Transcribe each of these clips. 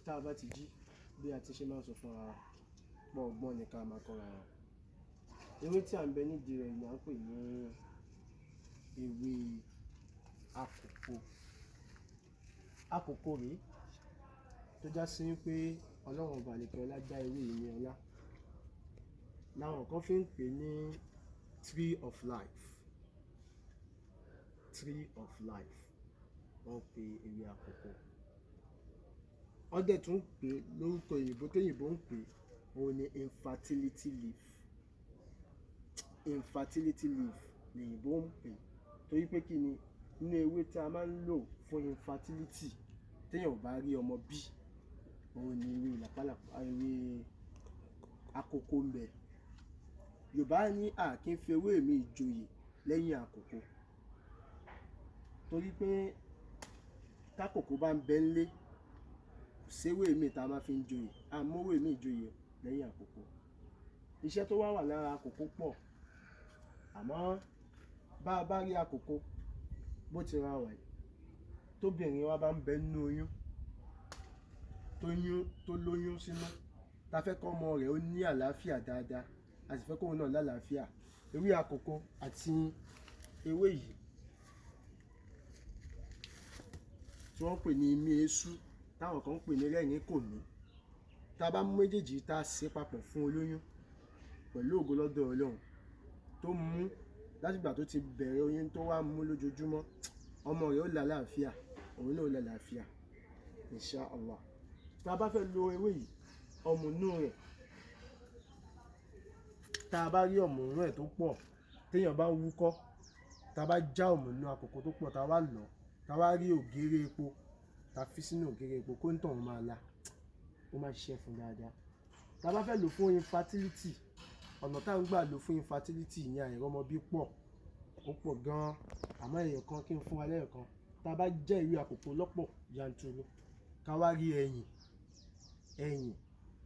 Tá a bá ti jí, bí a ti ṣe máa ń sọ fún ara wa, pọ̀ ọgbọ́n ni ká máa kọ́ra wa. Ewé tí à ń bẹ nídìí rẹ̀ ni à ń pè ní ewé àkókò. Àkókò rèé tó já sí wípé Ọlọ́run ọba àlekè ọlá dá ewé yìí ní ọlá. Làwọn kan fi ń pè ní tree of life. Tree of life wọ́n pe ewé àkókò. Wọ́n dẹ̀ tún ń pè lórúkọ òyìnbó tóyìnbó ń pè, òun ni infertility leaf. Infertility leaf lòyìnbó ń pè, torí pé kí ni? Nínú ewé tí a máa ń lò fún infertility, téèyàn ò bá rí ọmọ bí, òun ni ewé làpálàpá, ewé àkókò ń bẹ. Yorùbá ní a kì í fi ewé míì joyè lẹ́yìn àkókò, torí pé tákòkò bá ń bẹ ńlé, kò séwé míì tá a máa fi ń joyè, a mówé míì joyè lẹ́yìn àkókò. Iṣẹ́ tó wá wà lára àkókò pọ̀, àmọ́ bá a bá rí àkókò bó ti ra wà yìí, tóbìnrin wa bá ń bẹ nínú oyún, tóyún tó lóyún sínú, ta fẹ́ kọ́ ọmọ rẹ̀ ó ní àlàáfíà dáadáa, a sì fẹ́ kóun náà lálàáfíà, ewé àkókò àti ewé yìí tí wọ́n ń pè ní imí esú, táwọn kan ń pè ní rẹ́rìn kò mí, tá a bá mú méjèèjì tá a ṣe papọ̀ fún olóyún, pẹ̀lú ògo lọ́dọ̀ Ọlọ́run, tó mú látìgbà tó ti bẹ̀rẹ̀ oyún tó wá mú lójoojúmọ́, ọmọ rẹ̀ ó lálàáfíà, òun náà ó lálàáfíà, insha Allah. Tá a bá fẹ́ lo ewé yìí, ọmúnú rẹ̀, tá a bá rí ọ̀mùnú ẹ̀ tó pọ̀, téèyàn bá ń wúkọ́, tá a bá já ọ̀mùnú àkókò tó pọ̀, tá a wá lọ̀, tá a wá rí ògèrè epo, tá a fi sínú ògèrè epo, kó ń tàn máa la, ó máa ṣiṣẹ́ fún dáadáa. Tá a bá fẹ́ lò fún infertility, ọ̀nà tá à ń gbà lò fún infertility ní àìrọ́mọbí pọ̀, ó pọ̀ gan-an, àmọ́ ẹyọ kan kí n fún wa lẹ́yọ̀ kan. Tá a bá jẹ́ ewé àkókò lọ́pọ̀ yanturu, ká wá rí ẹyìn, ẹyìn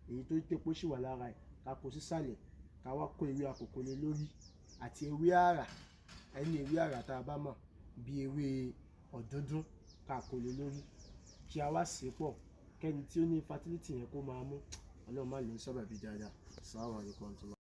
èyí tó tépo sì wà lára ẹ̀, ká kó sísàlẹ̀, ká wá kó ewé àkókò lé lórí àti ewé àrà, ẹni ewé àrà tá a bá mọ̀ bí ewé ọ̀dúndún, ká kó lé lórí, kí a wá sè é pọ̀, kẹ́ni tí ó ní infertility yẹn kó máa mú. Ọlọ́run má lò ó sábàbí dáadáa. Assalamu alaikum warahmatullahi.